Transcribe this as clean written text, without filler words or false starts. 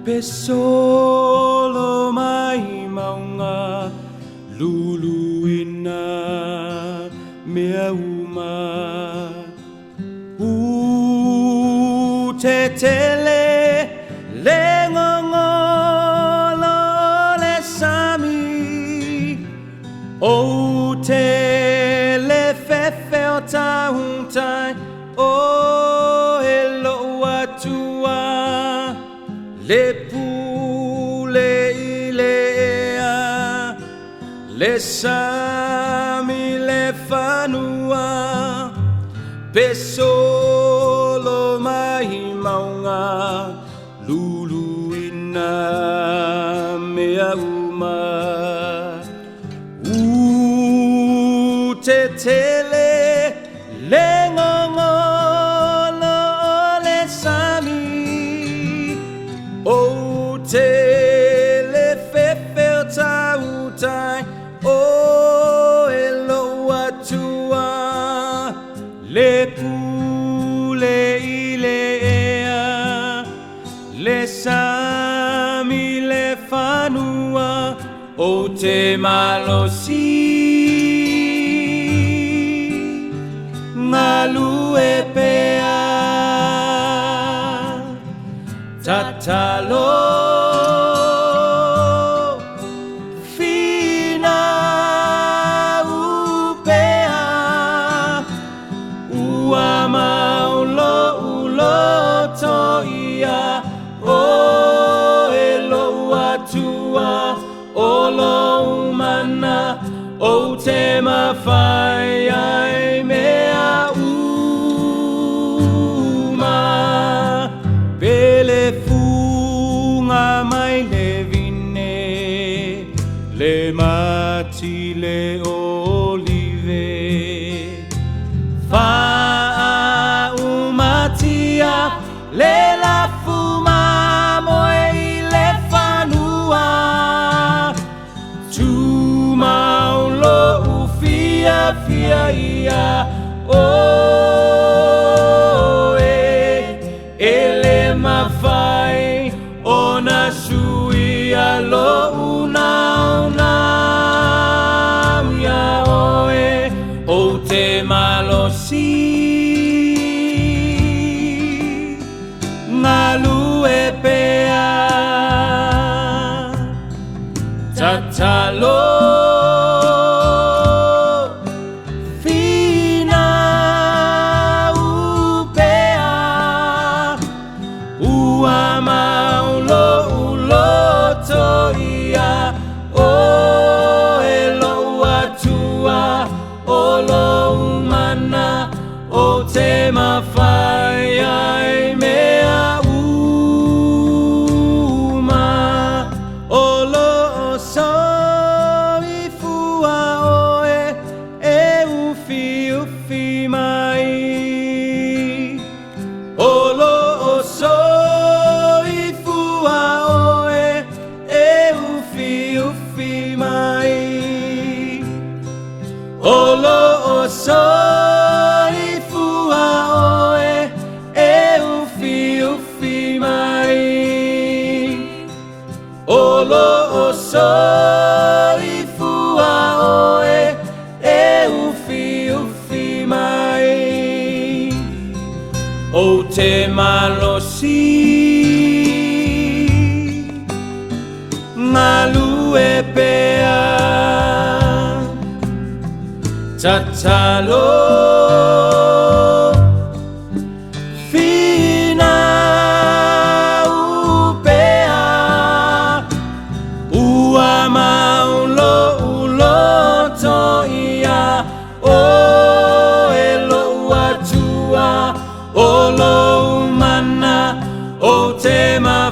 Pe solo mai mauga luluina mea uma. U te tele le gogolo o le sami, o te le fefe o tautai o e lou Atua, le pule i le ea, le sami le fanua, pe solo mai mauga luluina mea uma. U te tele le gogolo o le sami, o te le fefe o tautai o e lou Atua, le pule i le ea, le sami le fanua, o te malosi galue pea. Tatalo finau pea, ua mau lou loto ia o e lou Atua, o lou mana o te mafai ai mea uma. Pe le fuga mai le vine, le mati le olive, faaumatia le lafu mamoe i le fanua. Tumau lou fiafia ia oe, e le mafai ona suia lou naunau ia oe, o te malosi galue pea. Tatalo finau pea, ua mau lou loto ia o e lou Atua, o lou mana o te mafai ai mea uma. O loo soifua oe e ufiufi mai, o loo soifua oe e ufiufi mai, o loo soifua oe e ufiufi mai, o loo soifua oe e ufiufi mai, o te malosi galue pea. Tatalo finau pea, ua mau lou loto ia o e lou Atua, o lou mana o te mafai.